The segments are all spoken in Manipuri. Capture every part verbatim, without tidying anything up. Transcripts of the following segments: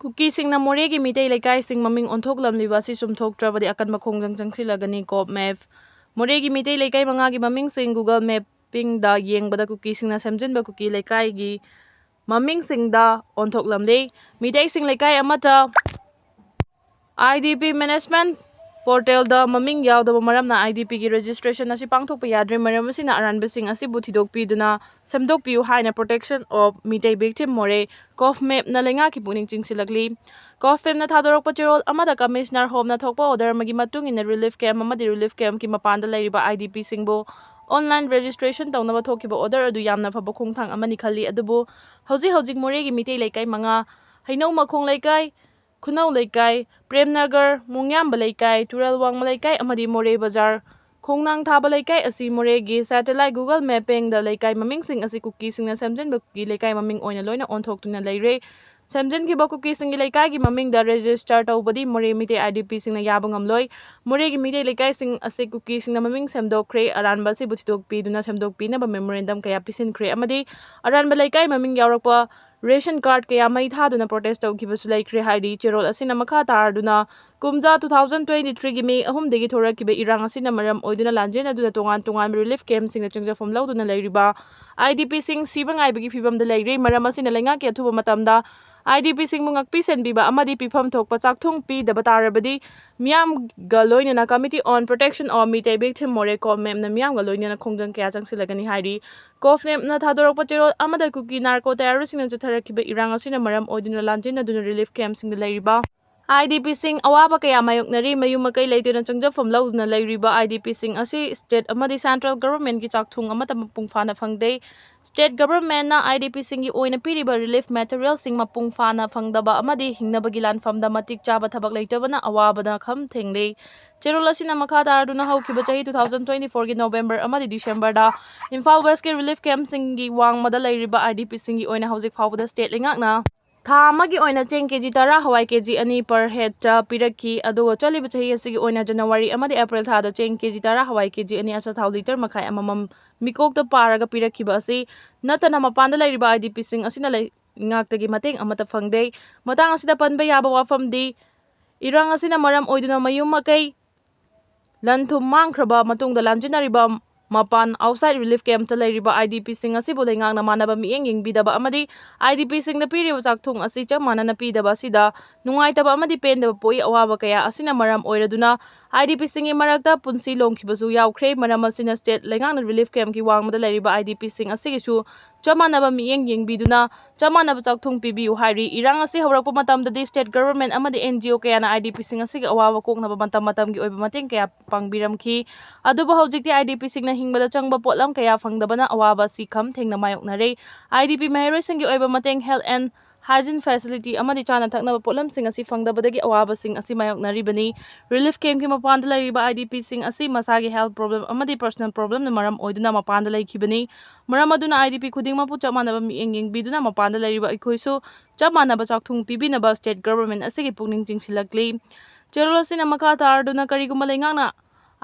ꯀꯨꯀꯤꯁꯤꯡꯅ ꯃꯣꯔꯦꯒꯤ ꯃꯤꯇꯩ ꯂꯩꯀꯥꯏꯁꯤꯡ ꯃꯃꯤꯡ ꯑꯣꯟꯊꯣꯛꯂꯝꯂꯤꯕ ꯑꯁꯤ ꯆꯨꯝꯊꯣꯛꯇ꯭ꯔꯕꯗꯤ ꯑꯀꯟꯕ ꯈꯣꯡꯖꯪ ꯆꯪꯁꯤꯜꯂꯒꯅꯤ꯫ Cope map. ꯃꯣꯔꯦꯒꯤ ꯃꯤꯇꯩ ꯂꯩꯀꯥꯏ ꯃꯉꯥꯒꯤ ꯃꯃꯤꯡꯁꯤꯡ Google Mappingꯗ ꯌꯦꯡꯕꯗ ꯀꯨꯀꯤꯁꯤꯡꯅ ꯁꯦꯝꯖꯤꯟꯕ ꯀꯨꯀꯤ ꯂꯩꯀꯥꯏꯒꯤ ꯃꯃꯤꯡꯁꯤꯡꯗ ꯑꯣꯟꯊꯣꯛꯂꯝꯂꯦ꯫ ꯃꯤꯇꯩꯁꯤꯡ ꯂꯩꯀꯥꯏ ꯑꯃꯠꯇ IDP Management Portalꯗ ꯃꯃꯤꯡ ꯌꯥꯎꯗꯕ ꯃꯔꯝꯅ IDPꯒꯤ registration ꯑꯁꯤ ꯄꯥꯡꯊꯣꯛꯄ ꯌꯥꯗ꯭ꯔꯦ꯫ ꯃꯔꯝ ꯑꯁꯤꯅ ꯑꯔꯥꯟꯕꯁꯤꯡ ꯑꯁꯤꯕꯨ ꯊꯤꯗꯣꯛꯄꯤꯗꯨꯅ ꯁꯦꯝꯗꯣꯛꯄꯤꯌꯨ ꯍꯥꯏꯅ Protection of Meitei Victim Moreh, ꯀꯣꯞ ꯃꯦꯞꯅ ꯂꯩꯉꯥꯛꯀꯤ ꯄꯨꯛꯅꯤꯡ ꯆꯤꯡꯁꯤꯜꯂꯛꯂꯤ꯫ ꯀꯣꯞ ꯃꯦꯞꯅ ꯊꯥꯗꯣꯔꯛꯄ ꯆꯦꯔꯣꯜ ꯑꯃꯗ Commissioner Hopꯅ ꯊꯣꯛꯄ order ꯑꯃꯒꯤ ꯃꯇꯨꯡ ꯏꯟꯅ relief camp ꯑꯃꯗꯤ relief campꯀꯤ ꯃꯄꯥꯟꯗ ꯂꯩꯔꯤꯕ IDPꯁꯤꯡꯕꯨ online registration ꯇꯧꯅꯕ ꯊꯣꯛꯈꯤꯕ order ꯑꯗꯨ ꯌꯥꯝꯅ ꯐꯕ ꯈꯣꯡꯊꯥꯡ ꯑꯃꯅꯤ ꯈꯜꯂꯤ꯫ ꯑꯗꯨꯕꯨ ꯍꯧꯖꯤꯛ ꯍꯧꯖꯤꯛ ꯃꯣꯔꯦꯒꯤ ꯃꯤꯇꯩ ꯂꯩꯀꯥꯏ ꯃꯉꯥ, ꯍꯩꯅꯧ ꯃꯈꯣꯡ ꯂꯩꯀꯥꯏ, ꯈꯨꯅꯧ ꯂꯩꯀꯥꯏ, ꯄ꯭ꯔꯦꯝꯅꯒꯔ, ꯃꯣꯡꯌꯥꯝꯕ ꯂꯩꯀꯥꯏ, ꯇꯨꯔꯦꯜ ꯋꯥꯡꯃ ꯂꯩꯀꯥꯏ ꯑꯃꯗꯤ ꯃꯣꯔꯦ ꯕꯖꯥꯔ, ꯈꯣꯡꯅꯥꯡ ꯊꯥꯕ ꯂꯩꯀꯥꯏ ꯑꯁꯤ ꯃꯣꯔꯦꯒꯤ satellite Google Mappingꯗ ꯂꯩꯀꯥꯏ ꯃꯃꯤꯡꯁꯤꯡ ꯑꯁꯤ ꯀꯨꯀꯤꯁꯤꯡꯅ ꯁꯦꯝꯖꯤꯟꯕ ꯀꯨꯀꯤ ꯂꯩꯀꯥꯏ ꯃꯃꯤꯡ ꯑꯣꯏꯅ ꯂꯣꯏꯅ ꯑꯣꯟꯊꯣꯛꯇꯨꯅ ꯂꯩꯔꯦ꯫ ꯁꯦꯝꯖꯤꯟꯈꯤꯕ ꯀꯨꯀꯤꯁꯤꯡꯒꯤ ꯂꯩꯀꯥꯏꯒꯤ ꯃꯃꯤꯡꯗ register ꯇꯧꯕꯗꯤ ꯃꯣꯔꯦ ꯃꯤꯇꯩ IDPꯁꯤꯡꯅ ꯌꯥꯕ ꯉꯝꯂꯣꯏ꯫ ꯃꯣꯔꯦꯒꯤ ꯃꯤꯇꯩ ꯂꯩꯀꯥꯏꯁꯤꯡ ꯑꯁꯤ ꯀꯨꯀꯤꯁꯤꯡꯅ ꯃꯃꯤꯡ ꯁꯦꯝꯗꯣꯛꯈ꯭ꯔꯦ꯫ ꯑꯔꯥꯟꯕ ꯑꯁꯤꯕꯨ ꯊꯤꯗꯣꯛꯄꯤꯗꯨꯅ ꯁꯦꯝꯗꯣꯛꯄꯤꯅꯕ memorandum ꯀꯌꯥ ꯄꯤꯁꯤꯟꯈ꯭ꯔꯦ ꯑꯃꯗꯤ ꯑꯔꯥꯟꯕ ꯂꯩꯀꯥꯏ ꯃꯃꯤꯡ ꯌꯥꯎꯔꯛꯄ ration card ꯀꯌꯥ ꯃꯩ ꯊꯥꯗꯨꯅ protest ꯇꯧꯈꯤꯕꯁꯨ ꯂꯩꯈ꯭ꯔꯦ ꯍꯥꯏꯔꯤ꯫ ꯆꯦꯔꯣꯜ ꯑꯁꯤꯅ ꯃꯈꯥ ꯇꯥꯔꯗꯨꯅ ꯀꯨꯝꯖꯥ two thousand twenty threeꯒꯤ May ꯑꯍꯨꯝꯗꯒꯤ ꯊꯣꯔꯛꯈꯤꯕ ꯏꯔꯥꯡ ꯑꯁꯤꯅ ꯃꯔꯝ ꯑꯣꯏꯗꯨꯅ ꯂꯥꯟꯖꯦꯟꯅꯗꯨꯅ ꯇꯣꯉꯥꯟ ꯇꯣꯉꯥꯟꯕ relief campꯁꯤꯡꯗ ꯆꯪꯖꯐꯝ ꯂꯧꯗꯨꯅ ꯂꯩꯔꯤꯕ IDPꯁꯤꯡ ꯁꯤꯕ ꯉꯥꯏꯕꯒꯤ ꯐꯤꯕꯝꯗ ꯂꯩꯔꯦ꯫ ꯃꯔꯝ ꯑꯁꯤꯅ ꯂꯩꯉꯥꯛꯀꯤ ꯑꯊꯨꯕ ꯃꯇꯝꯗ IDPꯁꯤꯡꯕꯨ ꯉꯥꯛꯄꯤ ꯁꯦꯟꯕꯤꯕ ꯑꯃꯗꯤ ꯄꯤꯐꯝ ꯊꯣꯛꯄ ꯆꯥꯛꯊꯨꯡ ꯄꯤꯗꯕ ꯇꯥꯔꯕꯗꯤ ꯃꯤꯌꯥꯝꯒ ꯂꯣꯏꯅꯅ Committee on Protection of Meitei Victim Moreh, ꯀꯣꯞ ꯃꯦꯞꯅ ꯃꯤꯌꯥꯝꯒ ꯂꯣꯏꯅꯅ ꯈꯣꯡꯖꯪ ꯀꯌꯥ ꯆꯪꯁꯤꯜꯂꯒꯅꯤ ꯍꯥꯏꯔꯤ꯫ ꯀꯣꯞ ꯃꯦꯞꯅ ꯊꯥꯗꯣꯔꯛꯄ ꯆꯦꯔꯣꯜ ꯑꯃꯗ ꯀꯨꯀꯤ narco terroristꯁꯤꯡꯅ ꯆꯠꯊꯔꯛꯈꯤꯕ ꯏꯔꯥꯡ ꯑꯁꯤꯅ ꯃꯔꯝ ꯑꯣꯏꯗꯨꯅ ꯂꯥꯟꯖꯦꯟꯅꯗꯨꯅ relief campꯁꯤꯡꯗ ꯂꯩꯔꯤꯕ IDPꯁꯤꯡ ꯑꯋꯥꯕ ꯀꯌꯥ ꯃꯥꯌꯣꯛꯅꯔꯤ꯫ ꯃꯌꯨꯝ ꯃꯀꯩ ꯂꯩꯇꯅ ꯆꯪꯖꯐꯝ ꯂꯧꯗꯨꯅ ꯂꯩꯔꯤꯕ IDPꯁꯤꯡ ꯑꯁꯤ state ꯑꯃꯗꯤ central governmentꯀꯤ ꯆꯥꯛꯊꯨꯡ ꯑꯃꯠꯇ ꯃꯄꯨꯡ ꯐꯥꯅ ꯐꯪꯗꯦ꯫ State governmentꯅ IDPꯁꯤꯡꯒꯤ ꯑꯣꯏꯅ ꯄꯤꯔꯤꯕ relief materialꯁꯤꯡ ꯃꯄꯨꯡ ꯐꯥꯅ ꯐꯪꯗꯕ ꯑꯃꯗꯤ ꯍꯤꯡꯅꯕꯒꯤ ꯂꯥꯟꯐꯝꯗ ꯃꯇꯤꯛ ꯆꯥꯕ ꯊꯕꯛ ꯂꯩꯇꯕꯅ ꯑꯋꯥꯕꯅ ꯈꯝ ꯊꯦꯡꯂꯤ꯫ ꯆꯦꯔꯣꯜ ꯑꯁꯤꯅ ꯃꯈꯥ ꯇꯥꯔꯗꯨꯅ ꯍꯧꯈꯤꯕ ꯆꯍꯤ two thousand twenty fourꯒꯤ November ꯑꯃꯗꯤ Decemberꯗ ꯏꯝꯐꯥꯜ Westꯀꯤ relief campꯁꯤꯡꯒꯤ ꯋꯥꯡꯃꯗ ꯂꯩꯔꯤꯕ IDPꯁꯤꯡꯒꯤ ꯑꯣꯏꯅ ꯍꯧꯖꯤꯛ ꯐꯥꯎꯕꯗ state ꯂꯩꯉꯥꯛꯅ ꯊꯥ ꯑꯃꯒꯤ ꯑꯣꯏꯅ ꯆꯦꯡ KG ꯇꯔꯥ, ꯍꯋꯥꯏ KG ꯑꯅꯤ per headꯇ ꯄꯤꯔꯛꯈꯤ꯫ ꯑꯗꯨꯒ ꯆꯠꯂꯤꯕ ꯆꯍꯤ ꯑꯁꯤꯒꯤ ꯑꯣꯏꯅ January ꯑꯃꯗꯤ April ꯊꯥꯗ ꯆꯦꯡ KG ꯇꯔꯥ, ꯍꯋꯥꯏ KG ꯑꯅꯤ, ꯑꯆꯥꯊꯥꯎ litre ꯃꯈꯥꯏ ꯑꯃꯃꯝ ꯃꯤꯀꯣꯛꯇ ꯄꯥꯔꯒ ꯄꯤꯔꯛꯈꯤꯕ ꯑꯁꯤ ꯅꯠꯇꯅ ꯃꯄꯥꯟꯗ ꯂꯩꯔꯤꯕ IDPꯁꯤꯡ ꯑꯁꯤꯅ ꯂꯩ-, ꯉꯥꯛꯇꯒꯤ ꯃꯇꯦꯡ ꯑꯃꯠꯇ ꯐꯪꯗꯦ꯫ ꯃꯇꯥꯡ ꯑꯁꯤꯗ ꯄꯟꯕ ꯌꯥꯕ ꯋꯥꯐꯝꯗꯤ, ꯏꯔꯥꯡ ꯑꯁꯤꯅ ꯃꯔꯝ ꯑꯣꯏꯗꯨꯅ ꯃꯌꯨꯝ ꯃꯀꯩ, ꯂꯟ ꯊꯨꯝ ꯃꯥꯡꯈ꯭ꯔꯕ ꯃꯇꯨꯡꯗ ꯂꯥꯝꯖꯤꯟꯅꯔꯤꯕ ꯃꯄꯥꯟ, outside relief camp ꯇ ꯂꯩꯔꯤꯕ IDP ꯁꯤꯡ ꯑꯁꯤꯕꯨ ꯂꯩꯉꯥꯛꯅ ꯃꯥꯟꯅꯕ ꯃꯤꯠꯌꯦꯡ ꯌꯦꯡꯕꯤꯗꯕ ꯑꯃꯗꯤ IDP ꯁꯤꯡꯗ ꯄꯤꯔꯤꯕ ꯆꯥꯛꯊꯨꯡ ꯑꯁꯤ ꯆꯞ ꯃꯥꯟꯅꯅ ꯄꯤꯗꯕ ꯑꯁꯤꯗ ꯅꯨꯡꯉꯥꯏꯇꯕ ꯑꯃꯗꯤ ꯄꯦꯟꯗꯕ ꯄꯣꯛꯏ꯫ ꯑꯋꯥꯕ ꯀꯌꯥ ꯑꯁꯤꯅ ꯃꯔꯝ ꯑꯣꯏꯔꯗꯨꯅ IDP ꯁꯤꯡꯒꯤ ꯃꯔꯛꯇ ꯄꯨꯟꯁꯤ ꯂꯣꯝꯈꯤꯕꯁꯨ ꯌꯥꯎꯈ꯭ꯔꯦ꯫ ꯃꯔꯝ ꯑꯁꯤꯅ state ꯂꯩꯉꯥꯛꯅ relief camp ꯀꯤ ꯋꯥꯡꯃꯗ ꯂꯩꯔꯤꯕ IDP ꯁꯤꯡ ꯑꯁꯤꯒꯤꯁꯨ ꯆꯞ ꯃꯥꯟꯅꯕ ꯃꯤꯠꯌꯦꯡ ꯌꯦꯡꯕꯤꯗꯨꯅ ꯆꯞ ꯃꯥꯟꯅꯕ ꯆꯥꯛꯊꯨꯡ ꯄꯤꯕꯤꯌꯨ ꯍꯥꯏꯔꯤ꯫ ꯏꯔꯥꯡ ꯑꯁꯤ ꯍꯧꯔꯛꯄ ꯃꯇꯝꯗꯗꯤ state government ꯑꯃꯗꯤ NGO ꯀꯌꯥꯅ IDP ꯁꯤꯡ ꯑꯁꯤꯒꯤ ꯑꯋꯥꯕ ꯀꯣꯛꯅꯕ ꯃꯇꯝ ꯃꯇꯝꯒꯤ ꯑꯣꯏꯕ ꯃꯇꯦꯡ ꯀꯌꯥ ꯄꯥꯡꯕꯤꯔꯝꯈꯤ꯫ ꯑꯗꯨꯕꯨ ꯍꯧꯖꯤꯛꯇꯤ IDP ꯁꯤꯡꯅ ꯍꯤꯡꯕꯗ ꯆꯪꯕ ꯄꯣꯠꯂꯝ ꯀꯌꯥ ꯐꯪꯗꯕꯅ ꯑꯋꯥꯕ ꯑꯁꯤ ꯈꯝ ꯊꯦꯡꯅ ꯃꯥꯌꯣꯛꯅꯔꯦ꯫ IDP ꯃꯍꯩꯔꯣꯏꯁꯤꯡꯒꯤ ꯑꯣꯏꯕ ꯃꯇꯦꯡ, health and hygiene facility ꯑꯃꯗꯤ ꯆꯥꯅ ꯊꯛꯅꯕ ꯄꯣꯠꯂꯝꯁꯤꯡ ꯑꯁꯤ ꯐꯪꯗꯕꯗꯒꯤ ꯑꯋꯥꯕꯁꯤꯡ ꯑꯁꯤ ꯃꯥꯌꯣꯛꯅꯔꯤꯕꯅꯤ꯫ Relief camp ꯀꯤ ꯃꯄꯥꯟꯗ ꯂꯩꯔꯤꯕ IDP ꯁꯤꯡ ꯑꯁꯤ ꯃꯁꯥꯒꯤ health problem ꯑꯃꯗꯤ personal problem ꯅ ꯃꯔꯝ ꯑꯣꯏꯗꯨꯅ ꯃꯄꯥꯟꯗ ꯂꯩꯈꯤꯕꯅꯤ꯫ ꯃꯔꯝ ꯑꯗꯨꯅ IDP ꯈꯨꯗꯤꯡꯃꯛꯄꯨ ꯆꯞ ꯃꯥꯟꯅꯕ ꯃꯤꯠꯌꯦꯡ ꯌꯦꯡꯕꯤꯗꯨꯅ ꯃꯄꯥꯟꯗ ꯂꯩꯔꯤꯕ ꯑꯩꯈꯣꯏꯁꯨ ꯆꯞ ꯃꯥꯟꯅꯕ ꯆꯥꯛꯊꯨꯡ ꯄꯤꯕꯤꯅꯕ state government ꯑꯁꯤꯒꯤ ꯄꯨꯛꯅꯤꯡ ꯆꯤꯡꯁꯤꯜꯂꯛꯂꯤ꯫ ꯆꯦꯔꯣꯜ ꯑꯁꯤꯅ ꯃꯈꯥ ꯇꯥꯔꯗꯨꯅ ꯀꯔꯤꯒꯨꯝꯕ ꯂꯩꯉꯥꯛꯅ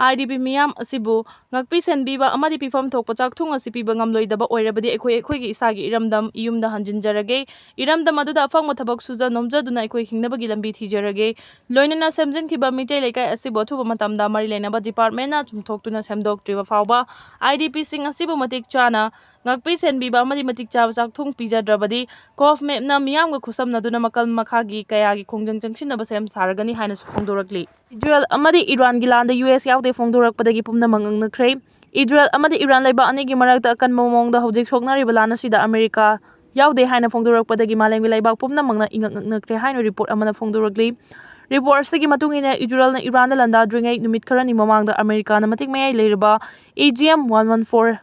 IDP ꯃꯤꯌꯥꯝ ꯑꯁꯤꯕꯨ ꯉꯥꯛꯄꯤ ꯁꯦꯟꯕꯤꯕ ꯑꯃꯗꯤ ꯄꯤꯐꯝ ꯊꯣꯛꯄ ꯆꯥꯛꯊꯨꯡ ꯑꯁꯤ ꯄꯤꯕ ꯉꯝꯂꯣꯏꯗꯕ ꯑꯣꯏꯔꯕꯗꯤ ꯑꯩꯈꯣꯏ ꯑꯩꯈꯣꯏꯒꯤ ꯏꯁꯥꯒꯤ ꯏꯔꯝꯗꯝ ꯏꯌꯨꯝꯗ ꯍꯟꯖꯤꯟꯖꯔꯒꯦ꯫ ꯏꯔꯝꯗꯝ ꯑꯗꯨꯗ ꯑꯐꯪꯕ ꯊꯕꯛ ꯁꯨꯖ ꯅꯣꯝꯖꯗꯨꯅ ꯑꯩꯈꯣꯏ ꯍꯤꯡꯅꯕꯒꯤ ꯂꯝꯕꯤ ꯊꯤꯖꯔꯒꯦ꯫ ꯂꯣꯏꯅꯅ ꯁꯦꯝꯖꯤꯟꯈꯤꯕ ꯃꯤꯇꯩ ꯂꯩꯀꯥꯏ ꯑꯁꯤꯕꯨ ꯑꯊꯨꯕ ꯃꯇꯝꯗ ꯃꯔꯤ ꯂꯩꯅꯕ department ꯅ ꯆꯨꯝꯊꯣꯛꯇꯨꯅ ꯁꯦꯝꯗꯣꯛꯇ꯭ꯔꯤꯕ ꯐꯥꯎꯕ IDP ꯁꯤꯡ ꯑꯁꯤꯕꯨ ꯃꯇꯤꯛ ꯆꯥꯅ ꯉꯥꯛꯄꯤ ꯁꯦꯟꯕꯤꯕ ꯑꯃꯗꯤ ꯃꯇꯤꯛ ꯆꯥꯕ ꯆꯥꯛꯊꯨꯡ ꯄꯤꯖꯗ꯭ꯔꯕꯗꯤ COFMEP ꯅ ꯃꯤꯌꯥꯝꯒ ꯈꯨꯠꯁꯝꯅꯗꯨꯅ ꯃꯈꯜ ꯃꯈꯥꯒꯤ ꯀꯌꯥꯒꯤ ꯈꯣꯡꯖꯪ ꯆꯪꯁꯤꯟꯅꯕ ꯁꯦꯝ ꯁꯥꯔꯒꯅꯤ ꯍꯥꯏꯅꯁꯨ ꯐꯣꯡꯗꯣꯔꯛꯂꯤ꯫ ꯏꯖꯔꯦꯜ ꯑꯃꯗꯤ ꯏꯔꯥꯟꯒꯤ ꯂꯥꯟꯗ US ꯌꯥꯎꯗꯦ ꯐꯣꯡꯗꯣꯔꯛꯄꯗꯒꯤ ꯄꯨꯝꯅꯃꯛ ꯉꯛꯅꯈ꯭ꯔꯦ꯫ ꯏꯖꯔꯦꯜ ꯑꯃꯗꯤ ꯏꯔꯥꯟ ꯂꯩꯕꯥꯛ ꯑꯅꯤꯒꯤ ꯃꯔꯛꯇ ꯑꯀꯟꯕ ꯃꯑꯣꯡꯗ ꯍꯧꯖꯤꯛ ꯁꯣꯛꯅꯔꯤꯕ ꯂꯥꯟ ꯑꯁꯤꯗ ꯑꯃꯦꯔꯤꯀꯥ ꯌꯥꯎꯗꯦ ꯍꯥꯏꯅ ꯐꯣꯡꯗꯣꯔꯛꯄꯗꯒꯤ ꯃꯥꯂꯦꯝꯒꯤ ꯂꯩꯕꯥꯛ ꯄꯨꯝꯅꯃꯛꯅ ꯏꯉꯛ ꯉꯛꯅꯈ꯭ꯔꯦ ꯍꯥꯏꯅ report ꯑꯃꯅ ꯐꯣꯡꯗꯣꯔꯛꯂꯤ꯫ Report ꯑꯁꯤꯒꯤ ꯃꯇꯨꯡ ꯏꯟꯅ ꯏꯖꯔꯦꯜꯅ ꯏꯔꯥꯟꯗ ꯂꯥꯟꯗꯥꯗ꯭ꯔꯤꯉꯩ ꯅꯨꯃꯤꯠ ꯈꯔꯅꯤ ꯃꯃꯥꯡꯗ ꯑꯃꯦꯔꯤꯀꯥꯅ ꯃꯇꯤꯛ ꯃꯌꯥꯏ ꯂꯩꯔꯕ AGM one one four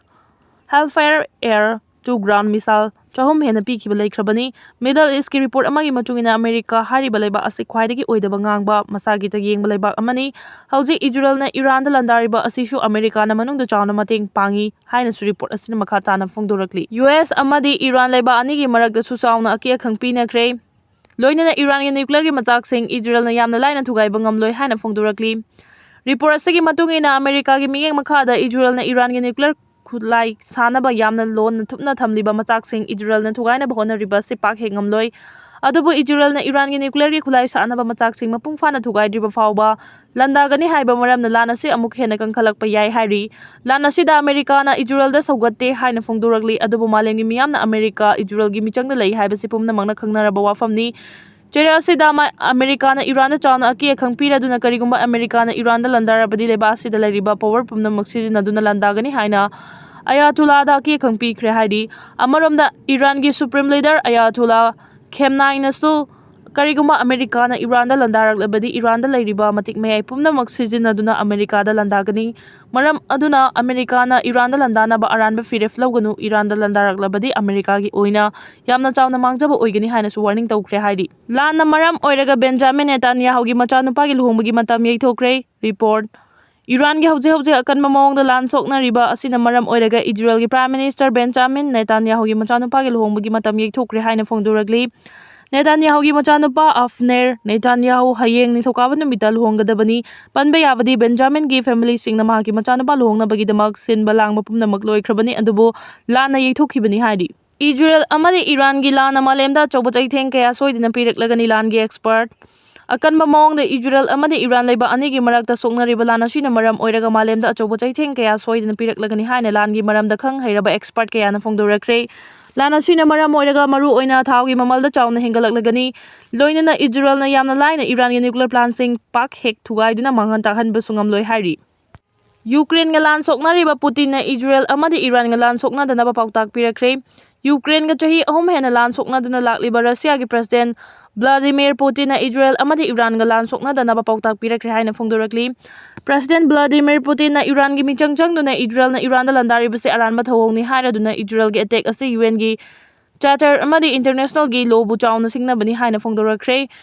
Hellfire air to ground missile ꯆꯍꯨꯝ ꯍꯦꯟꯅ ꯄꯤꯈꯤꯕ ꯂꯩꯈ꯭ꯔꯕꯅꯤ꯫ Middle East ꯀꯤ report ꯑꯃꯒꯤ ꯃꯇꯨꯡ ꯏꯟꯅ ꯑꯃꯦꯔꯤꯀꯥ ꯍꯥꯏꯔꯤꯕ ꯂꯩꯕꯥꯛ ꯑꯁꯤ ꯈ꯭ꯋꯥꯏꯗꯒꯤ ꯑꯣꯏꯗꯕ ꯉꯥꯡꯕ, ꯃꯁꯥꯒꯤꯇ ꯌꯦꯡꯕ ꯂꯩꯕꯥꯛ ꯑꯃꯅꯤ꯫ ꯍꯧꯖꯤꯛ ꯏꯖꯔꯦꯜꯅ ꯏꯔꯥꯟꯗ ꯂꯥꯟꯗꯥꯔꯤꯕ ꯑꯁꯤꯁꯨ ꯑꯃꯦꯔꯤꯀꯥꯅ ꯃꯅꯨꯡꯗ ꯆꯥꯎꯅ ꯃꯇꯦꯡ ꯄꯥꯡꯏ ꯍꯥꯏꯅꯁꯨ report ꯑꯁꯤꯅ ꯃꯈꯥ ꯇꯥꯅ ꯐꯣꯡꯗꯣꯔꯛꯂꯤ꯫ US ꯑꯃꯗꯤ ꯏꯔꯥꯟ ꯂꯩꯕꯥꯛ ꯑꯅꯤꯒꯤ ꯃꯔꯛꯇꯁꯨ ꯆꯥꯎꯅ ꯑꯀꯤ ꯑꯈꯪ ꯄꯤꯅꯈ꯭ꯔꯦ꯫ ꯂꯣꯏꯅꯅ ꯏꯔꯥꯟꯒꯤ nuclear ꯒꯤ ꯃꯆꯥꯛꯁꯤꯡ ꯏꯖꯔꯦꯜꯅ ꯌꯥꯝꯅ ꯂꯥꯏꯅ ꯊꯨꯒꯥꯏꯕ ꯉꯝꯂꯣꯏ ꯍꯥꯏꯅ ꯐꯣꯡꯗꯣꯔꯛꯂꯤ꯫ Report ꯑꯁꯤꯒꯤ ꯃꯇꯨꯡ ꯏꯟꯅ ꯑꯃꯦꯔꯤꯀꯥꯒꯤ ꯃꯤꯠꯌꯦꯡ ꯃꯈꯥꯗ ꯏꯖꯔꯦꯜꯅ ꯏꯔꯥꯟꯒꯤ nuclear ꯈꯨꯠꯂꯥꯏ ꯁꯥꯅꯕ ꯌꯥꯝꯅ ꯂꯣꯟꯅ ꯊꯨꯞꯅ ꯊꯝꯂꯤꯕ ꯃꯆꯥꯛꯁꯤꯡ ꯏꯖꯔꯦꯜꯅ ꯊꯨꯒꯥꯏꯅꯕ ꯍꯣꯠꯅꯔꯤꯕ ꯑꯁꯤ ꯄꯥꯛ ꯍꯦꯛ ꯉꯝꯂꯣꯏ꯫ ꯑꯗꯨꯕꯨ ꯏꯖꯔꯦꯜꯅ ꯏꯔꯥꯟꯒꯤ ꯅ꯭ꯌꯨꯀ꯭ꯂꯤꯌꯔꯒꯤ ꯈꯨꯠꯂꯥꯏ ꯁꯥꯅꯕ ꯃꯆꯥꯛꯁꯤꯡ ꯃꯄꯨꯡ ꯐꯥꯅ ꯊꯨꯒꯥꯏꯗ꯭ꯔꯤꯕ ꯐꯥꯎꯕ ꯂꯥꯟꯗꯥꯒꯅꯤ ꯍꯥꯏꯕ ꯃꯔꯝꯅ ꯂꯥꯟ ꯑꯁꯤ ꯑꯃꯨꯛ ꯍꯦꯟꯅ ꯀꯟꯈꯠꯂꯛꯄ ꯌꯥꯏ ꯍꯥꯏꯔꯤ꯫ ꯂꯥꯟ ꯑꯁꯤꯗ ꯑꯃꯦꯔꯤꯀꯥꯅ ꯏꯖꯔꯦꯜꯗ ꯁꯧꯒꯠꯇꯦ ꯍꯥꯏꯅ ꯐꯣꯡꯗꯣꯔꯛꯂꯤ, ꯑꯗꯨꯕꯨ ꯃꯥꯂꯦꯝꯒꯤ ꯃꯤꯌꯥꯝꯅ ꯑꯃꯦꯔꯤꯀꯥ ꯏꯖꯔꯦꯜꯒꯤ ꯃꯤꯆꯪꯗ ꯂꯩ ꯍꯥꯏꯕꯁꯤ ꯄꯨꯝꯅꯃꯛꯅ ꯈꯪꯅꯔꯕ ꯋꯥꯐꯝꯅꯤ꯫ ꯆꯩꯔꯥꯛ ꯑꯁꯤꯗ ꯑꯃ-, ꯑꯃꯦꯔꯤꯀꯥꯅ ꯏꯔꯥꯟꯗ ꯆꯥꯎꯅ ꯑꯀꯤ ꯑꯈꯪ ꯄꯤꯔꯗꯨꯅ, ꯀꯔꯤꯒꯨꯝꯕ ꯑꯃꯦꯔꯤꯀꯥꯅ ꯏꯔꯥꯟꯗ ꯂꯥꯟꯗꯥꯔꯕꯗꯤ ꯂꯩꯕꯥꯛ ꯑꯁꯤꯗ ꯂꯩꯔꯤꯕ ꯄꯥꯋꯔ ꯄꯨꯝꯅꯃꯛ ꯁꯤꯖꯤꯟꯅꯗꯨꯅ ꯂꯥꯟꯗꯥꯒꯅꯤ ꯍꯥꯏꯅ ꯑꯌꯥꯇꯨꯂꯥꯗ ꯑꯀꯤ ꯑꯈꯪ ꯄꯤꯈ꯭ꯔꯦ ꯍꯥꯏꯔꯤ꯫ ꯑꯃꯔꯣꯝꯗ ꯏꯔꯥꯟꯒꯤ ꯁꯨꯄ꯭ꯔꯤꯝ ꯂꯤꯗꯔ ꯑꯌꯥꯇꯨꯂꯥ ꯈꯦꯝꯅꯥꯏꯅꯁꯨ ꯀꯔꯤꯒꯨꯝꯕ ꯑꯃꯦꯔꯤꯀꯥꯅ ꯏꯔꯥꯟꯗ ꯂꯥꯟꯗꯥꯔꯛꯂꯕꯗꯤ ꯏꯔꯥꯟꯗ ꯂꯩꯔꯤꯕ ꯃꯇꯤꯛ ꯃꯌꯥꯏ ꯄꯨꯝꯅꯃꯛ ꯁꯤꯖꯤꯟꯅꯗꯨꯅ ꯑꯃꯦꯔꯤꯀꯥꯗ ꯂꯥꯟꯗꯥꯒꯅꯤ꯫ ꯃꯔꯝ ꯑꯗꯨꯅ ꯑꯃꯦꯔꯤꯀꯥꯅ ꯏꯔꯥꯟꯗ ꯂꯥꯟꯗꯥꯅꯕ ꯑꯔꯥꯟꯕ ꯐꯤꯔꯦꯞ ꯂꯧꯒꯅꯨ꯫ ꯏꯔꯥꯟꯗ ꯂꯥꯟꯗꯥꯔꯛꯂꯕꯗꯤ ꯑꯃꯦꯔꯤꯀꯥꯒꯤ ꯑꯣꯏꯅ ꯌꯥꯝꯅ ꯆꯥꯎꯅ ꯃꯥꯡꯖꯕ ꯑꯣꯏꯒꯅꯤ ꯍꯥꯏꯅꯁꯨ ꯋꯥꯔꯅꯤꯡ ꯇꯧꯈ꯭ꯔꯦ ꯍꯥꯏꯔꯤ꯫ ꯂꯥꯟꯅ ꯃꯔꯝ ꯑꯣꯏꯔꯒ ꯕꯦꯟꯖꯥꯃꯤꯟ ꯅꯦꯇꯥꯟꯌꯥꯍꯨꯒꯤ ꯃꯆꯥꯅꯨꯄꯥꯒꯤ ꯂꯨꯍꯣꯡꯕꯒꯤ ꯃꯇꯝ ꯌꯩꯊꯣꯛꯈ꯭ꯔꯦ꯫ ꯔꯤꯄꯣꯔꯠ꯫ ꯏꯔꯥꯟꯒꯤ ꯍꯧꯖꯤꯛ ꯍꯧꯖꯤꯛ ꯑꯀꯟꯕ ꯃꯑꯣꯡꯗ ꯂꯥꯟ ꯁꯣꯛꯅꯔꯤꯕ ꯑꯁꯤꯅ ꯃꯔꯝ ꯑꯣꯏꯔꯒ ꯏꯖꯔꯦꯜꯒꯤ ꯄ꯭ꯔꯥꯏꯝ ꯃꯤꯅꯤꯁꯇꯔ ꯕꯦꯟꯖꯥꯃꯤꯟ ꯅꯦꯇꯥꯟꯌꯥꯍꯨꯒꯤ ꯃꯆꯥꯅꯨꯄꯥꯒꯤ ꯂꯨꯍꯣꯡꯕꯒꯤ ꯃꯇꯝ ꯌꯩꯊꯣꯛꯈ꯭ꯔꯦ ꯍꯥꯏꯅ ꯐꯣꯡꯗꯣꯔꯛꯂꯤ꯫ ꯅꯦꯇꯥꯟꯌꯥꯍꯨꯒꯤ ꯃꯆꯥꯅꯨꯄꯥ ꯑꯐꯅꯦꯔ ꯅꯦꯇꯥꯟꯌꯥꯍꯨ ꯍꯌꯦꯡ ꯅꯤꯡꯊꯧꯀꯥꯕ ꯅꯨꯃꯤꯠꯇ ꯂꯨꯍꯣꯡꯒꯗꯕꯅꯤ꯫ ꯄꯟꯕ ꯌꯥꯕꯗꯤ ꯕꯦꯟꯖꯥꯃꯤꯟꯒꯤ ꯐꯦꯃꯤꯂꯤꯁꯤꯡꯅ ꯃꯍꯥꯛꯀꯤ ꯃꯆꯥꯅꯨꯄꯥ ꯂꯨꯍꯣꯡꯅꯕꯒꯤꯗꯃꯛ ꯁꯤꯟꯕ ꯂꯥꯡꯕ ꯄꯨꯝꯅꯃꯛ ꯂꯣꯏꯈ꯭ꯔꯕꯅꯤ, ꯑꯗꯨꯕꯨ ꯂꯥꯟꯅ ꯌꯩꯊꯣꯛꯈꯤꯕꯅꯤ ꯍꯥꯏꯔꯤ꯫ ꯏꯖꯔꯦꯜ ꯑꯃꯗꯤ ꯏꯔꯥꯟꯒꯤ ꯂꯥꯟꯅ ꯃꯥꯂꯦꯝꯗ ꯑꯆꯧꯕ ꯆꯩꯊꯦꯡ ꯀꯌꯥ ꯁꯣꯏꯗꯅ ꯄꯤꯔꯛꯂꯒꯅꯤ꯫ ꯂꯥꯟꯒꯤ ꯑꯦꯛꯁꯄꯔꯠ꯫ ꯑꯀꯟꯕ ꯃꯑꯣꯡꯗ ꯏꯖꯔꯦꯜ ꯑꯃꯗꯤ ꯏꯔꯥꯟ ꯂꯩꯕꯥꯛ ꯑꯅꯤꯒꯤ ꯃꯔꯛꯇ ꯁꯣꯛꯅꯔꯤꯕ ꯂꯥꯟ ꯑꯁꯤꯅ ꯃꯔꯝ ꯑꯣꯏꯔꯒ ꯃꯥꯂꯦꯝꯗ ꯑꯆꯧꯕ ꯆꯩꯊꯦꯡ ꯀꯌꯥ ꯁꯣꯏꯗꯅ ꯄꯤꯔꯛꯂꯒꯅꯤ ꯍꯥꯏꯅ ꯂꯥꯟꯒꯤ ꯃꯔꯝꯗ ꯈꯪ ꯍꯩꯔꯕ ꯑꯦꯛꯁꯄꯔꯠ ꯀꯌꯥꯅ ꯐꯣꯡꯗꯣꯔꯛꯈ꯭ꯔꯦ꯫ ꯂꯥꯟ ꯑꯁꯤꯅ ꯃꯔꯝ ꯑꯣꯏꯔꯒ ꯃꯔꯨꯑꯣꯏꯅ ꯊꯥꯎꯒꯤ ꯃꯃꯜꯗ ꯆꯥꯎꯅ ꯍꯦꯟꯒꯠꯂꯛꯂꯒꯅꯤ꯫ ꯂꯣꯏꯅꯅ ꯏꯖꯔꯦꯜꯅ ꯌꯥꯝꯅ ꯂꯥꯏꯅ ꯏꯔꯥꯟꯒꯤ ꯅ꯭ꯌꯨꯀ꯭ꯂꯤꯌꯔ ꯄ꯭ꯂꯥꯟꯁꯤꯡ ꯄꯥꯛ ꯍꯦꯛ ꯊꯨꯒꯥꯏꯗꯨꯅ ꯃꯥꯡꯍꯟ ꯇꯥꯛꯍꯟꯕꯁꯨ ꯉꯝꯂꯣꯏ ꯍꯥꯏꯔꯤ꯫ ꯌꯨꯀ꯭ꯔꯦꯟꯒ ꯂꯥꯟ ꯁꯣꯛꯅꯔꯤꯕ ꯄꯨꯇꯤꯟꯅ ꯏꯖꯔꯦꯜ ꯑꯃꯗꯤ ꯏꯔꯥꯟꯒ ꯂꯥꯟ ꯁꯣꯛꯅꯗꯅꯕ ꯄꯥꯎꯇꯥꯛ ꯄꯤꯔꯛꯈ꯭ꯔꯦ꯫ ꯌꯨꯀ꯭ꯔꯦꯟꯒ ꯆꯍꯤ ꯑꯍꯨꯝ ꯍꯦꯟꯅ ꯂꯥꯟ ꯁꯣꯛꯅꯗꯨꯅ ꯂꯥꯛꯂꯤꯕ ꯔꯁꯤꯌꯥꯒꯤ ꯄ꯭ꯔꯦꯁꯤꯗꯦꯟ ꯚ꯭ꯂꯥꯗꯤꯃꯤꯔ ꯄꯨꯇꯤꯟꯅ ꯏꯖꯔꯦꯜ ꯑꯃꯗꯤ ꯏꯔꯥꯟꯒ ꯂꯥꯟ ꯁꯣꯛꯅꯗꯅꯕ ꯄꯥꯎꯇꯥꯛ ꯄꯤꯔꯛꯈ꯭ꯔꯦ ꯍꯥꯏꯅ ꯐꯣꯡꯗꯣꯔꯛꯂꯤ꯫ ꯄ꯭ꯔꯦꯁꯤꯗꯦꯟ ꯚ꯭ꯂꯥꯗꯤꯃꯤꯔ ꯄꯨꯇꯤꯟꯅ ꯏꯔꯥꯟꯒꯤ ꯃꯤꯆꯪ ꯆꯪꯗꯨꯅ ꯏꯖꯔꯦꯜꯅ ꯏꯔꯥꯟꯗ ꯂꯥꯟꯗꯥꯔꯤꯕꯁꯤ ꯑꯔꯥꯟꯕ ꯊꯧꯑꯣꯡꯅꯤ ꯍꯥꯏꯔꯗꯨꯅ ꯏꯖꯔꯦꯜꯒꯤ ꯑꯦꯇꯦꯛ ꯑꯁꯤ ꯌꯨ ꯑꯦꯟꯒꯤ ꯆꯥꯔꯇꯔ ꯑꯃꯗꯤ ꯏꯟꯇꯔꯅꯦꯁꯅꯦꯜꯒꯤ ꯂꯣꯕꯨ ꯆꯥꯎꯅ ꯁꯤꯡꯅꯕꯅꯤ ꯍꯥꯏꯅ ꯐꯣꯡꯗꯣꯔꯛꯈ꯭ꯔꯦ꯫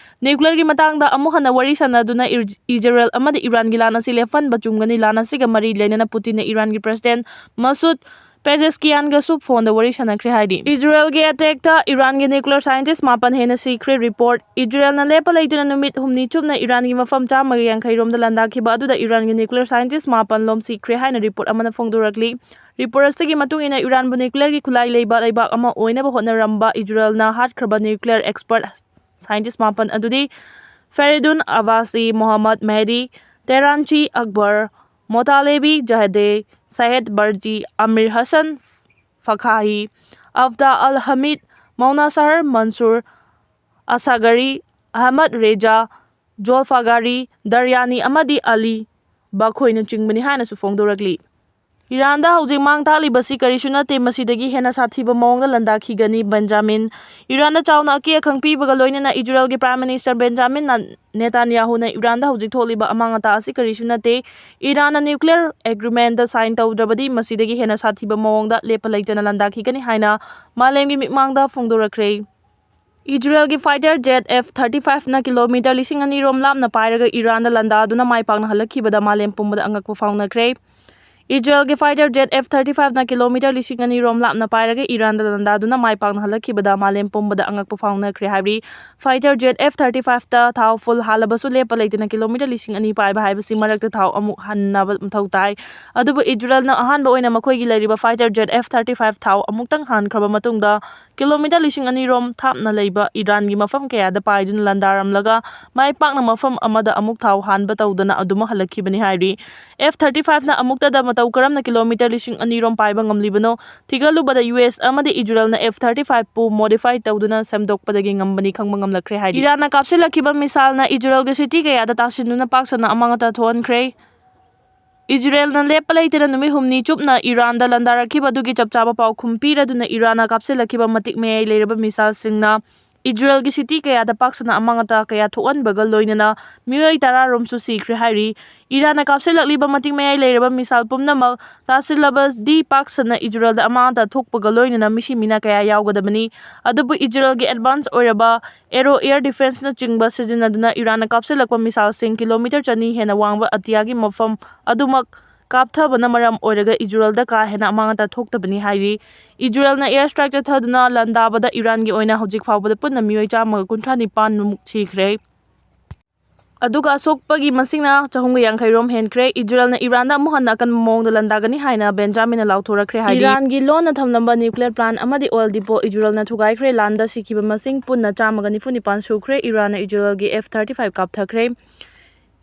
ꯅ꯭ꯌꯨꯀ꯭ꯂꯤꯌꯔꯒꯤ ꯃꯇꯥꯡꯗ ꯑꯃꯨꯛ ꯍꯟꯅ ꯋꯥꯔꯤ ꯁꯥꯟꯅꯗꯨꯅ ꯏꯔ-, ꯏꯖꯔꯦꯜ ꯑꯃꯗꯤ ꯏꯔꯥꯟꯒꯤ ꯂꯥꯟ ꯑꯁꯤ ꯂꯦꯞꯍꯟꯕ ꯆꯨꯝꯒꯅꯤ꯫ ꯂꯥꯟ ꯑꯁꯤꯒ ꯃꯔꯤ ꯂꯩꯅꯅ ꯄꯨꯇꯤꯟꯅ ꯏꯔꯥꯟꯒꯤ ꯄ꯭ꯔꯦꯁꯤꯗꯦꯟ ꯃꯁꯨꯗ ꯄꯦꯖꯦꯁꯀꯤꯌꯥꯟꯒꯁꯨ ꯐꯣꯟꯗ ꯋꯥꯔꯤ ꯁꯥꯟꯅꯈ꯭ꯔꯦ ꯍꯥꯏꯔꯤ꯫ ꯏꯖꯔꯦꯜꯒꯤ ꯑꯦꯇꯦꯛꯇ ꯏꯔꯥꯟꯒꯤ ꯅ꯭ꯌꯨꯀ꯭ꯂꯤꯌꯔ ꯁꯥꯏꯟꯇꯤꯁ ꯃꯥꯄꯟ ꯍꯦꯟꯅ ꯁꯤꯈ꯭ꯔꯦ꯫ ꯔꯤꯄꯣꯔꯠ: ꯏꯖꯔꯦꯜꯅ ꯂꯦꯞꯄ ꯂꯩꯇꯅ ꯅꯨꯃꯤꯠ ꯍꯨꯝꯅꯤ ꯆꯨꯞꯅ ꯏꯔꯥꯟꯒꯤ ꯃꯐꯝ ꯆꯥꯝꯃꯒ ꯌꯥꯡꯈꯩ ꯔꯣꯝꯗ ꯂꯥꯟꯗꯥꯈꯤꯕ ꯑꯗꯨꯗ ꯏꯔꯥꯟꯒꯤ ꯅ꯭ꯌꯨꯀ꯭ꯂꯤꯌꯔ ꯁꯥꯏꯟꯇꯤꯁ ꯃꯥꯄꯟ ꯂꯣꯝ ꯁꯤꯈ꯭ꯔꯦ ꯍꯥꯏꯅ ꯔꯤꯄꯣꯔꯠ ꯑꯃꯅ ꯐꯣꯡꯗꯣꯔꯛꯂꯤ꯫ ꯔꯤꯄꯣꯔꯠ ꯑꯁꯤꯒꯤ ꯃꯇꯨꯡ ꯏꯟꯅ ꯏꯔꯥꯟꯕꯨ ꯅ꯭ꯌꯨꯀ꯭ꯂꯤꯌꯔꯒꯤ ꯈꯨꯠꯂꯥꯏ ꯂꯩꯕ ꯂꯩꯕꯥꯛ ꯑꯃ ꯑꯣꯏꯅꯕ ꯍꯣꯠꯅꯔꯝꯕ ꯏꯖꯔꯦꯜꯅ ꯍꯥꯠꯈ꯭ꯔꯕ ꯅ꯭ꯌꯨꯀ꯭ꯂꯤꯌꯔ ꯑꯦꯛꯁꯄꯔꯠ ꯁꯥꯏꯟꯇꯤꯁ ꯃꯥꯄꯟ ꯑꯗꯨꯗꯤ ꯐꯦꯔꯤꯗꯨꯟ ꯑꯕꯥꯁꯤ, ꯃꯣꯍꯝꯃꯗ ꯃꯦꯍꯗꯤ, ꯇꯦꯔꯥꯟꯆꯤ ꯑꯛꯕꯔ, ꯃꯣꯇꯥꯂꯦꯕꯤ ꯖꯍꯗꯦ, ꯁꯥꯍꯦꯗ ꯕꯔꯖꯤ, ꯑꯃꯤꯔ ꯍꯁꯟ ꯐꯈꯥꯍꯤ, ꯑꯐꯗꯥ ꯑꯜ ꯍꯃꯤꯗ, ꯃꯧꯅꯥꯁꯍꯔ ꯃꯟꯁꯨꯔ, ꯑꯁꯥꯒꯔꯤ, ꯑꯍꯃꯗ ꯔꯦꯖꯥ, ꯖꯣꯜꯐꯥꯒꯥꯔꯤ, ꯗꯔꯌꯥꯅꯤ ꯑꯃꯗꯤ ꯑꯂꯤ ꯕꯈꯣꯏꯅꯆꯤꯡꯕꯅꯤ ꯍꯥꯏꯅꯁꯨ ꯐꯣꯡꯗꯣꯔꯛꯂꯤ꯫ ꯏꯔꯥꯟꯗ ꯍꯧꯖꯤꯛ ꯃꯥꯡ ꯇꯥꯛꯂꯤꯕꯁꯤ ꯀꯔꯤꯁꯨ ꯅꯠꯇꯦ, ꯃꯁꯤꯗꯒꯤ ꯍꯦꯟꯅ ꯁꯥꯊꯤꯕ ꯃꯑꯣꯡꯗ ꯂꯥꯟꯗꯥꯈꯤꯒꯅꯤ꯫ ꯕꯦꯟꯖꯥꯃꯤꯟ: ꯏꯔꯥꯟꯗ ꯆꯥꯎꯅ ꯑꯀꯤ ꯑꯈꯪ ꯄꯤꯕꯒ ꯂꯣꯏꯅꯅ ꯏꯖꯔꯦꯜꯒꯤ ꯄ꯭ꯔꯥꯏꯝ ꯃꯤꯅꯤꯁꯇꯔ ꯕꯦꯟꯖꯥꯃꯤꯟ ꯅ-, ꯅꯦꯇꯥꯟꯌꯥꯍꯨꯅ ꯏꯔꯥꯟꯗ ꯍꯧꯖꯤꯛ ꯊꯣꯛꯂꯤꯕ ꯑꯃꯥꯡ ꯑꯇꯥ ꯑꯁꯤ ꯀꯔꯤꯁꯨ ꯅꯠꯇꯦ꯫ ꯏꯔꯥꯟꯅ ꯅ꯭ꯌꯨꯀ꯭ꯂꯤꯌꯔ ꯑꯦꯒ꯭ꯔꯤꯃꯦꯟꯗ ꯁꯥꯏꯟ ꯇꯧꯗ꯭ꯔꯕꯗꯤ ꯃꯁꯤꯗꯒꯤ ꯍꯦꯟꯅ ꯁꯥꯊꯤꯕ ꯃꯑꯣꯡꯗ ꯂꯦꯞꯄ ꯂꯩꯇꯅ ꯂꯥꯟꯗꯥꯈꯤꯒꯅꯤ ꯍꯥꯏꯅ ꯃꯥꯂꯦꯝꯒꯤ ꯃꯤꯠꯃꯥꯡꯗ ꯐꯣꯡꯗꯣꯔꯛꯈ꯭ꯔꯦ꯫ ꯏꯖꯔꯦꯜꯒꯤ ꯐꯥꯏꯇꯔ ꯖꯦꯠ ꯑꯦꯐ ꯊꯥꯔꯇꯤ ꯐꯥꯏꯚꯅ ꯀꯤꯂꯣꯃꯤꯇꯔ ꯂꯤꯁꯤꯡ ꯑꯅꯤ ꯔꯣꯝ ꯂꯥꯞꯅ ꯄꯥꯏꯔꯒ ꯏꯔꯥꯟꯗ ꯂꯥꯟꯗꯥꯗꯨꯅ ꯃꯥꯏ ꯄꯥꯛꯅ ꯍꯜꯂꯛꯈꯤꯕꯗ ꯃꯥꯂꯦꯝ ꯄꯨꯝꯕꯗ ꯑꯉꯛꯄ ꯐꯥꯎꯅꯈ꯭ꯔꯦ꯫ ꯏꯖꯔꯦꯜꯒꯤ ꯐꯥꯏꯇꯔ ꯖꯦꯠ ꯑꯦꯐ ꯊꯥꯔꯇꯤ ꯐꯥꯏꯚꯅ ꯀꯤꯂꯣꯃꯤꯇꯔ ꯂꯤꯁꯤꯡ ꯑꯅꯤ ꯔꯣꯝ ꯂꯥꯞꯅ ꯄꯥꯏꯔꯒ ꯏꯔꯥꯟꯗ ꯂꯥꯟꯗꯥꯗꯨꯅ ꯃꯥꯏ ꯄꯥꯛꯅ ꯍꯜꯂꯛꯈꯤꯕꯗ ꯃꯥꯂꯦꯝ ꯄꯨꯝꯕꯗ ꯑꯉꯛꯄ ꯐꯥꯎꯅꯈ꯭ꯔꯦ ꯍꯥꯏꯔꯤ꯫ ꯐꯥꯏꯇꯔ ꯖꯦꯠ ꯑꯦꯐ ꯊꯥꯔꯇꯤ ꯐꯥꯏꯚꯇ ꯊꯥꯎ ꯐꯨꯜ ꯍꯥꯜꯂꯕꯁꯨ ꯂꯦꯞꯄ ꯂꯩꯇꯅ ꯀꯤꯂꯣꯃꯤꯇꯔ ꯂꯤꯁꯤꯡ ꯑꯅꯤ ꯄꯥꯏꯕ ꯍꯥꯏꯕꯁꯤ ꯃꯔꯛꯇ ꯊꯥꯎ ꯑꯃꯨꯛ ꯍꯟꯅꯕ ꯃꯊꯧ ꯇꯥꯏ꯫ ꯑꯗꯨꯕꯨ ꯏꯖꯔꯦꯜꯅ ꯑꯍꯥꯟꯕ ꯑꯣꯏꯅ ꯃꯈꯣꯏꯒꯤ ꯂꯩꯔꯤꯕ fighter jet F thirty five ꯊꯥꯎ ꯑꯃꯨꯛꯇꯪ ꯍꯥꯟꯈ꯭ꯔꯕ ꯃꯇꯨꯡꯗ ꯀꯤꯂꯣꯃꯤꯇꯔ ꯂꯤꯁꯤꯡ ꯑꯅꯤ ꯔꯣꯝ ꯊꯥꯞꯅ ꯂꯩꯕ ꯏꯔꯥꯟꯒꯤ ꯃꯐꯝ ꯀꯌꯥꯗ ꯄꯥꯏꯗꯨꯅ ꯂꯥꯟꯗꯥꯔꯝꯂꯒ ꯃꯥꯏ ꯄꯥꯛꯅ ꯃꯐꯝ ꯑꯃꯗ ꯑꯃꯨꯛ ꯊꯥꯎ ꯍꯥꯟꯕ ꯇꯧꯗꯅ ꯑꯗꯨꯃꯛ ꯍꯜꯂꯛꯈꯤꯕꯅꯤ ꯍꯥꯏꯔꯤ꯫ ꯑꯦꯐ ꯊꯥꯔꯇꯤ ꯐꯥꯏꯚꯅ ꯑꯃꯨꯛꯇꯗ ꯃꯇꯧ ꯀꯔꯝꯅ ꯀꯤꯂꯣꯃꯤꯇꯔ ꯂꯤꯁꯤꯡ ꯑꯅꯤ ꯔꯣꯝ ꯄꯥꯏꯕ ꯉꯝꯂꯤꯕꯅꯣ? ꯊꯤꯒꯠꯂꯨꯕꯗ ꯌꯨ ꯑꯦꯁ ꯑꯃꯗꯤ ꯏꯖꯔꯦꯜꯅ ꯑꯦꯐ ꯊꯥꯔꯇꯤ ꯐꯥꯏꯚꯄꯨ ꯃꯣꯗꯤꯐꯥꯏ ꯇꯧꯗꯨꯅ ꯁꯦꯝꯗꯣꯛꯄꯗꯒꯤ ꯉꯝꯕꯅꯤ ꯈꯪꯕ ꯉꯝꯂꯛꯈ꯭ꯔꯦ ꯍꯥꯏꯔꯤ꯫ ꯏꯔꯥꯟꯅ ꯀꯥꯞꯁꯤꯜꯂꯛꯈꯤꯕ ꯃꯤꯁꯥꯏꯜꯅ ꯏꯖꯔꯦꯜꯒꯤ ꯁꯤꯇꯤ ꯀꯌꯥꯗ ꯇꯥꯁꯤꯟꯗꯨꯅ ꯄꯥꯛ ꯁꯟꯅ ꯑꯃꯥꯡ ꯑꯇꯥ ꯊꯣꯛꯍꯟꯈ꯭ꯔꯦ꯫ ꯏꯖꯔꯦꯜꯅ ꯂꯦꯞꯄ ꯂꯩꯇꯅ ꯅꯨꯃꯤꯠ ꯍꯨꯝꯅꯤ ꯆꯨꯞꯅ ꯏꯔꯥꯟꯗ ꯂꯥꯟꯗꯥꯔꯛꯈꯤꯕ ꯑꯗꯨꯒꯤ ꯆꯞ ꯆꯥꯕ ꯄꯥꯎꯈꯨꯝ ꯄꯤꯔꯗꯨꯅ ꯏꯔꯥꯟꯅ ꯀꯥꯞꯁꯤꯜꯂꯛꯈꯤꯕ ꯃꯇꯤꯛ ꯃꯌꯥꯏ ꯂꯩꯔꯕ ꯃꯤꯁꯥꯏꯜꯁꯤꯡꯅ ꯏꯖꯔꯦꯜꯒꯤ ꯁꯤꯇꯤ ꯀꯌꯥꯗ ꯄꯥꯛ ꯁꯟꯅ ꯑꯃꯥꯡ ꯑꯇꯥ ꯀꯌꯥ ꯊꯣꯛꯍꯟꯕꯒ ꯂꯣꯏꯅꯅ ꯃꯤꯑꯣꯏ ꯇꯔꯥ ꯔꯣꯝꯁꯨ ꯁꯤꯈ꯭ꯔꯦ ꯍꯥꯏꯔꯤ꯫ ꯏꯔꯥꯟꯅ ꯀꯥꯞꯁꯤꯜꯂꯛꯂꯤꯕ ꯃꯇꯤꯛ ꯃꯌꯥꯏ ꯂꯩꯔꯕ ꯃꯤꯁꯥꯏꯜ ꯄꯨꯝꯅꯃꯛ ꯇꯥꯁꯤꯜꯂꯕꯗꯤ ꯄꯥꯛ ꯁꯟꯅ ꯏꯖꯔꯦꯜꯗ ꯑꯃꯥꯡ ꯑꯇꯥ ꯊꯣꯛꯄꯒ ꯂꯣꯏꯅꯅ ꯃꯤꯁꯤ ꯃꯤꯅꯥ ꯀꯌꯥ ꯌꯥꯎꯒꯗꯕꯅꯤ꯫ ꯑꯗꯨꯕꯨ ꯏꯖꯔꯦꯜꯒꯤ ꯑꯦꯗꯚꯥꯟꯁ ꯑꯣꯏꯔꯕ ꯑꯦꯔꯣ ꯑꯦꯌꯔ ꯗꯤꯐꯦꯟꯁꯅꯆꯤꯡꯕ ꯁꯤꯖꯤꯟꯅꯗꯨꯅ ꯏꯔꯥꯟꯅ ꯀꯥꯞꯁꯤꯜꯂꯛꯄ ꯃꯤꯁꯥꯏꯜꯁꯤꯡ ꯀꯤꯂꯣꯃꯤꯇꯔ ꯆꯅꯤ ꯍꯦꯟꯅ ꯋꯥꯡꯕ ꯑꯇꯤꯌꯥꯒꯤ ꯃꯐꯝ ꯑꯗꯨꯃꯛ ꯀꯥꯞꯊꯕꯅ ꯃꯔꯝ ꯑꯣꯏꯔꯒ ꯏꯖꯔꯦꯜꯗ ꯀꯥ ꯍꯦꯟꯅ ꯑꯃꯥꯡ ꯑꯇꯥ ꯊꯣꯛꯇꯕꯅꯤ ꯍꯥꯏꯔꯤ꯫ ꯏꯖꯔꯦꯜꯅ air strike ꯆꯠꯊꯗꯨꯅ ꯂꯥꯟꯗꯥꯕꯗ ꯏꯔꯥꯟꯒꯤ ꯑꯣꯏꯅ ꯍꯧꯖꯤꯛ ꯐꯥꯎꯕꯗ ꯄꯨꯟꯅ ꯃꯤꯑꯣꯏ ꯆꯥꯝꯃꯒ ꯀꯨꯟꯊ꯭ꯔꯥ ꯅꯤꯄꯥꯟꯃꯨꯛ ꯁꯤꯈ꯭ꯔꯦ꯫ ꯑꯗꯨꯒ ꯑꯁꯣꯛꯄꯒꯤ ꯃꯁꯤꯡꯅ ꯆꯍꯨꯝꯒ ꯌꯥꯡꯈꯩ ꯔꯣꯝ ꯍꯦꯟꯈ꯭ꯔꯦ꯫ ꯏꯖꯔꯦꯜꯅ ꯏꯔꯥꯟꯗ ꯑꯃꯨꯛ ꯍꯟꯅ ꯑꯀꯟꯕ ꯃꯑꯣꯡꯗ ꯂꯥꯟꯗꯥꯒꯅꯤ ꯍꯥꯏꯅ ꯕꯦꯟꯖꯥꯃꯤꯟꯅ ꯂꯥꯎꯊꯣꯔꯛꯈ꯭ꯔꯦ ꯍꯥꯏꯔꯤ꯫ ꯏꯔꯥꯟꯒꯤ ꯂꯣꯟꯅ ꯊꯝꯂꯝꯕ nuclear plant ꯑꯃꯗꯤ oil depot ꯏꯖꯔꯦꯜꯅ ꯊꯨꯒꯥꯏꯈ꯭ꯔꯦ꯫ ꯂꯥꯟꯗ ꯁꯤꯈꯤꯕ ꯃꯁꯤꯡ ꯄꯨꯟꯅ ꯆꯥꯝꯃꯒ ꯅꯤꯐꯨ ꯅꯤꯄꯥꯟ ꯁꯨꯈ꯭ꯔꯦ꯫ ꯏꯔꯥꯟꯅ ꯏꯖꯔꯦꯜꯒꯤ F thirty five ꯀꯥꯞꯊꯈ꯭ꯔꯦ꯫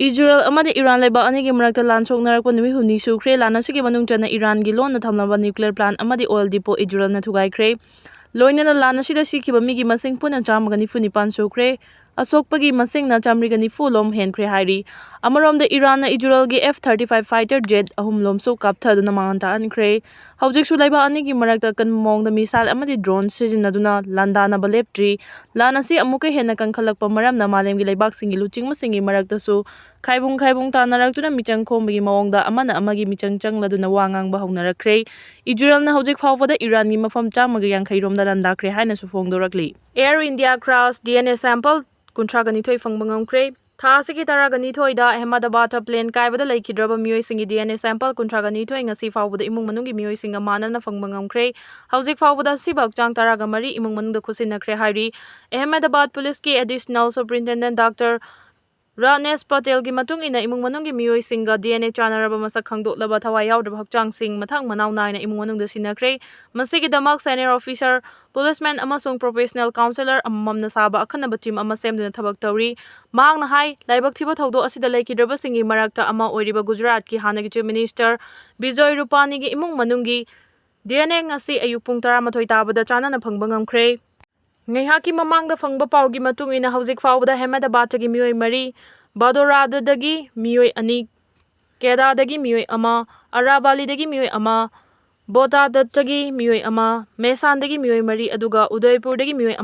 ꯏꯖꯔꯦꯜ ꯑꯃꯗꯤ ꯏꯔꯥꯟ ꯂꯩꯕꯥꯛ ꯑꯅꯤꯒꯤ ꯃꯔꯛꯇ ꯂꯥꯟ ꯁꯣꯛꯅꯔꯛꯄ ꯅꯨꯃꯤꯠ ꯍꯨꯝꯅꯤ ꯁꯨꯈ꯭ꯔꯦ꯫ ꯂꯥꯟ ꯑꯁꯤꯒꯤ ꯃꯅꯨꯡ ꯆꯟꯅ ꯏꯔꯥꯟꯒꯤ ꯂꯣꯟꯅ ꯊꯝꯂꯕ nuclear plant ꯑꯃꯗꯤ oil depot ꯏꯖꯔꯦꯜꯅ ꯊꯨꯒꯥꯏꯈ꯭ꯔꯦ꯫ ꯂꯣꯏꯅꯅ ꯂꯥꯟ ꯑꯁꯤꯗ ꯁꯤꯈꯤꯕ ꯃꯤꯒꯤ ꯃꯁꯤꯡ ꯄꯨꯟꯅ ꯆꯥꯝꯃꯒ ꯅꯤꯐꯨ ꯅꯤꯄꯥꯟ ꯁꯨꯈ꯭ꯔꯦ꯫ ꯑꯁꯣꯛꯄꯒꯤ ꯃꯁꯤꯡꯅ ꯆꯥꯝꯃꯔꯤꯒ ꯅꯤꯐꯨ ꯂꯣꯝ ꯍꯦꯟꯈ꯭ꯔꯦ ꯍꯥꯏꯔꯤ꯫ ꯑꯃꯔꯣꯝꯗ ꯏꯔꯥꯟꯅ ꯏꯖꯔꯦꯜꯒꯤ F thirty five fighter jet ꯑꯍꯨꯝ ꯂꯣꯝꯁꯨ ꯀꯥꯞꯊꯗꯨꯅ ꯃꯥꯡꯍꯟ ꯇꯥꯛꯍꯟꯈ꯭ꯔꯦ꯫ ꯍꯧꯖꯤꯛꯁꯨ ꯂꯩꯕꯥꯛ ꯑꯅꯤꯒꯤ ꯃꯔꯛꯇ ꯑꯀꯟꯕ ꯃꯑꯣꯡꯗ missile ꯑꯃꯗꯤ drone ꯁꯤꯖꯤꯟꯅꯗꯨꯅ ꯂꯥꯟꯗꯥꯅꯕ ꯂꯦꯞꯇ꯭ꯔꯤ꯫ ꯂꯥꯟ ꯑꯁꯤ ꯑꯃꯨꯛꯀ ꯍꯦꯟꯅ ꯀꯟꯈꯠꯂꯛꯄ ꯃꯔꯝꯅ ꯃꯥꯂꯦꯝꯒꯤ ꯂꯩꯕꯥꯛꯁꯤꯡꯒꯤ ꯂꯨꯆꯤꯡꯕꯁꯤꯡꯒꯤ ꯃꯔꯛꯇꯁꯨ ꯈꯥꯏꯕꯨꯡ ꯈꯥꯏꯕꯨꯡ ꯇꯥꯟꯅꯔꯛꯇꯨꯅ ꯃꯤꯆꯪ ꯈꯣꯝꯕꯒꯤ ꯃꯑꯣꯡꯗ ꯑꯃꯅ ꯑꯃꯒꯤ ꯃꯤꯆꯪ ꯆꯪꯂꯗꯨꯅ ꯋꯥ ꯉꯥꯡꯕ ꯍꯧꯅꯔꯛꯈ꯭ꯔꯦ꯫ ꯏꯖꯔꯦꯜꯅ ꯍꯧꯖꯤꯛ ꯐꯥꯎꯕꯗ ꯏꯔꯥꯟꯒꯤ ꯃꯐꯝ ꯆꯥꯝꯃꯒ ꯌꯥꯡꯈꯩ ꯔꯣꯝꯗ ꯂꯥꯟꯗꯥꯈ꯭ꯔꯦ ꯍꯥꯏꯅꯁꯨ ꯐꯣꯡꯗꯣꯔꯛꯂꯤ꯫ Air India Crash D N A sample ꯀꯨꯟꯊ꯭ꯔꯥꯒ ꯅꯤꯊꯣꯏ ꯐꯪꯕ ꯉꯝꯈ꯭ꯔꯦ꯫ ꯊꯥ ꯑꯁꯤꯒꯤ ꯇꯔꯥꯒ ꯅꯤꯊꯣꯏꯗ ꯑꯍꯃꯗꯕꯥꯗꯇ plane ꯀꯥꯏꯕꯗ ꯂꯩꯈꯤꯗ꯭ꯔꯕ ꯃꯤꯑꯣꯏꯁꯤꯡꯒꯤ D N A sample ꯀꯨꯟꯊ꯭ꯔꯥꯒ ꯅꯤꯊꯣꯏ ꯉꯁꯤ ꯐꯥꯎꯕꯗ ꯏꯃꯨꯡ ꯃꯅꯨꯡꯒꯤ ꯃꯤꯑꯣꯏꯁꯤꯡꯒ ꯃꯥꯟꯅꯅ ꯐꯪꯕ ꯉꯝꯈ꯭ꯔꯦ꯫ ꯍꯧꯖꯤꯛ ꯐꯥꯎꯕꯗ ꯑꯁꯤꯕ ꯍꯛꯆꯥꯡ ꯇꯔꯥꯒ ꯃꯔꯤ ꯏꯃꯨꯡ ꯃꯅꯨꯡꯗ ꯈꯨꯠꯁꯤꯟꯅꯈ꯭ꯔꯦ ꯍꯥꯏꯔꯤ꯫ ꯑꯍꯃꯗꯕꯥꯗ ꯄꯨꯂꯤꯁꯀꯤ additional superintendent Doctor ꯔꯥꯅꯦꯁ ꯄꯇꯦꯜꯒꯤ ꯃꯇꯨꯡ ꯏꯟꯅ ꯏꯃꯨꯡ ꯃꯅꯨꯡꯒꯤ ꯃꯤꯑꯣꯏꯁꯤꯡꯒ D N A ꯆꯥꯟꯅꯔꯕ ꯃꯁꯛ ꯈꯪꯗꯣꯛꯂꯕ ꯊꯋꯥꯏ ꯌꯥꯎꯗ꯭ꯔꯕ ꯍꯛꯆꯥꯡꯁꯤꯡ ꯃꯊꯪ ꯃꯅꯥꯎ ꯅꯥꯏꯅ ꯏꯃꯨꯡ ꯃꯅꯨꯡꯗ ꯁꯤꯟꯅꯈ꯭ꯔꯦ꯫ ꯃꯁꯤꯒꯤꯗꯃꯛ senior officer, policeman ꯑꯃꯁꯨꯡ professional counsellor ꯑꯃꯃꯝꯅ ꯁꯥꯕ ꯑꯈꯟꯅꯕ team ꯑꯃ ꯁꯦꯝꯗꯨꯅ ꯊꯕꯛ ꯇꯧꯔꯤ꯫ ꯃꯍꯥꯛꯅ ꯍꯥꯏ, ꯂꯥꯏꯕꯛ ꯊꯤꯕ ꯊꯧꯗꯣꯛ ꯑꯁꯤꯗ ꯂꯩꯈꯤꯗ꯭ꯔꯕꯁꯤꯡꯒꯤ ꯃꯔꯛꯇ ꯑꯃ ꯑꯣꯏꯔꯤꯕ ꯒꯨꯖꯔꯥꯠꯀꯤ ꯍꯥꯟꯅꯒꯤ Chief Minister ꯕꯤꯖꯣꯏ ꯔꯨꯄꯥꯅꯤꯒꯤ ꯏꯃꯨꯡ ꯃꯅꯨꯡꯒꯤ D N A ꯉꯁꯤ ꯑꯌꯨꯛ ꯄꯨꯡ ꯇꯔꯥꯃꯥꯊꯣꯏ ꯇꯥꯕꯗ ꯆꯥꯟꯅꯅ ꯐꯪꯕ ꯉꯝꯈ꯭ꯔꯦ꯫ ꯉꯥꯏꯍꯥꯛꯀꯤ ꯃꯃꯥꯡꯗ ꯐꯪꯕ ꯄꯥꯎꯒꯤ ꯃꯇꯨꯡ ꯏꯟꯅ ꯍꯧꯖꯤꯛ ꯐꯥꯎꯕꯗ ꯑꯍꯃꯗꯕꯥꯗꯇꯒꯤ ꯃꯤꯑꯣꯏ ꯃꯔꯤ, ꯕꯥꯗꯣꯔꯥꯗꯗꯒꯤ ꯃꯤꯑꯣꯏ ꯑꯅꯤ, ꯀꯦꯗꯥꯗꯒꯤ ꯃꯤꯑꯣꯏ ꯑꯃ, ꯑꯔꯥꯕꯥꯂꯤꯗꯒꯤ ꯃꯤꯑꯣꯏ ꯑꯃ, ꯕꯣꯇꯥꯗꯠꯇꯒꯤ ꯃꯤꯑꯣꯏ ꯑꯃ, ꯃꯦꯁꯥꯟꯗꯒꯤ ꯃꯤꯑꯣꯏ ꯃꯔꯤ, ꯑꯗꯨꯒ ꯎꯗꯩꯄꯨꯔꯗꯒꯤ ꯃꯤꯑꯣꯏ